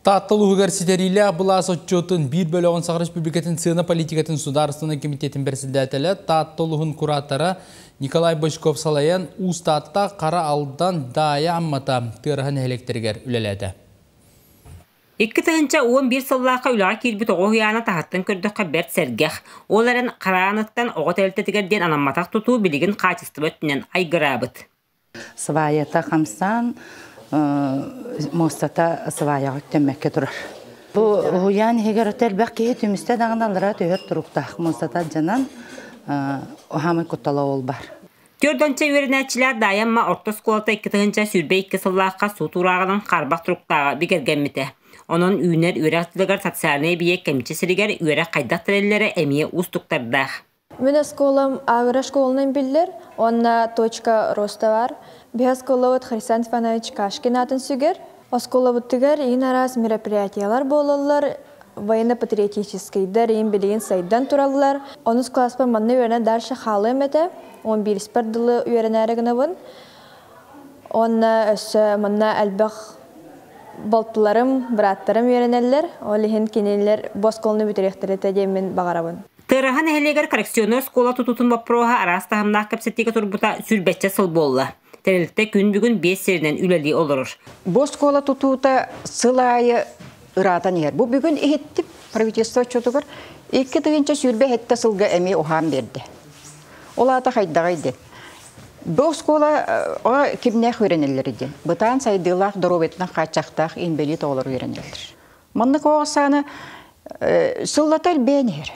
Таатта улууһугар ситэриилээх былаас отчуотун биир бөлөҕүн Саха Республикатын сыана политикатын судаарыстыбаннай комитетын бэрэссэдээтэлэ, Таатта улууһун куратора Николай Бочков салайан Уус Таатта, Хара Алдан, Даайа Аммата, Тыараһа нэһилиэктэригэр үлэлээтэ. 2011 сыллаахха үлэҕэ киирбит оҕо уһуйаана таһыттан көрдөххө бэрт сэргэх. Ол эрэн харааныттан оҕо тэрилтэтигэр диэн анамматах тутуу билигин хаачыстыба өттүнэн айгыраабыт. Сваята хамсаан, муостата сваяҕа үктэммэккэ турар. Бу уһуйаан иһигэр өтө элбэх киһи түмүстэ даҕаны аллараа түһэр туруктаах. Муостата алдьанан, хаамай куттала ол бар. Төрдөнчө үөрэнээччилэр Даайамма орто оскуолата 2022 сыллаахха суут уурааҕынан хаарбах туруктааҕа бигэргэммитэ. Онон үүнэр үөрэх дьылыгар социальнай эбийиэк кэмчи сиригэр үөрэх хайдах тэриллэрэ эмиэ уустуктардаах. Мин оскуолам агро школунан биллэр уонна Точка роста бар. Биһи оскуолабыт Хрисан Иванович Кашкин аатын сүгэр. Оскуолабытыгар иин араас мероприятиялар буолаллар, военно-патриотическайдар иин билигин сайдан тураллар. Онус класспар манна үөрэнэ дальше хаалыам этэ. 11-спэр дылы үөрэнээри гынабын. Уонна өссө манна элбэх балтыларым, бырааттарым үөрэнэллэр. Ол иһин кинилэр бу оскуоланы бүтэриэхтэрэ этэ диэммин баҕарабын. Тыараһа нэһилиэгэр коррекционнай оскуола тутуутун боппуруоһа араас таһымнаах кэпсэтиигэ турбута сүүрбэччэ сыл буолла. Тэрилтэ күн бүгүн биэс сиринэн үлэлии олорор. Бу оскуола тутуута сыл аайы ыраатан иһэр. Бу бүгүн иһиттим правительство отчетугар 2027 сылга эмиэ уһаан биэрдэ. Ол аата хайдаҕай диэн. Бу оскуола кимнээх үөрэнэллэр диэн. Бытаан сайдыылаах доруобуйатынан хааччахтаах инбэлиит оҕолор үөрэнэллэр. Маннык оҕо саана сыллата элбээн иһэр.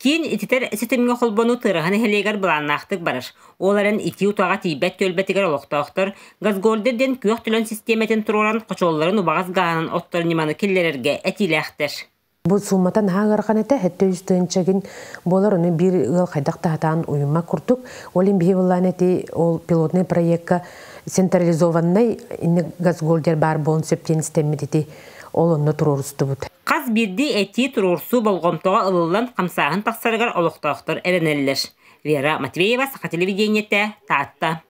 Киин ититэр ситимҥэ холбонуу Тыараһа нэһилиэгэр былааннаахтык барар. Ол эрэн итии утаҕа тиийбэт түөлбэтигэр олохтоохтор Газгольдер диэн күөх төлөн систиэмэтин туруоран хочуолларын убаҕас гааһынан оттор ньыманы киллэрэргэ этиилээхтэр. Бу суумата наһаа ыарахан этэ, 700 тыһыынчагин буолар, ону биир ыал хайдах таһатаан уйумма курдук. Ол биһи буллаан эти ол пилотный проектка централизованный газгольдер баар буолун сөптен истеммит ол онно туруорустубут. Хас биирдии этии туруорсуу болҕомтоҕо ылыллан хамсааһын тахсарыгар олохтоохтор эрэнэллэр. Вера Матвеева, Саха телевидениетэ, Таатта.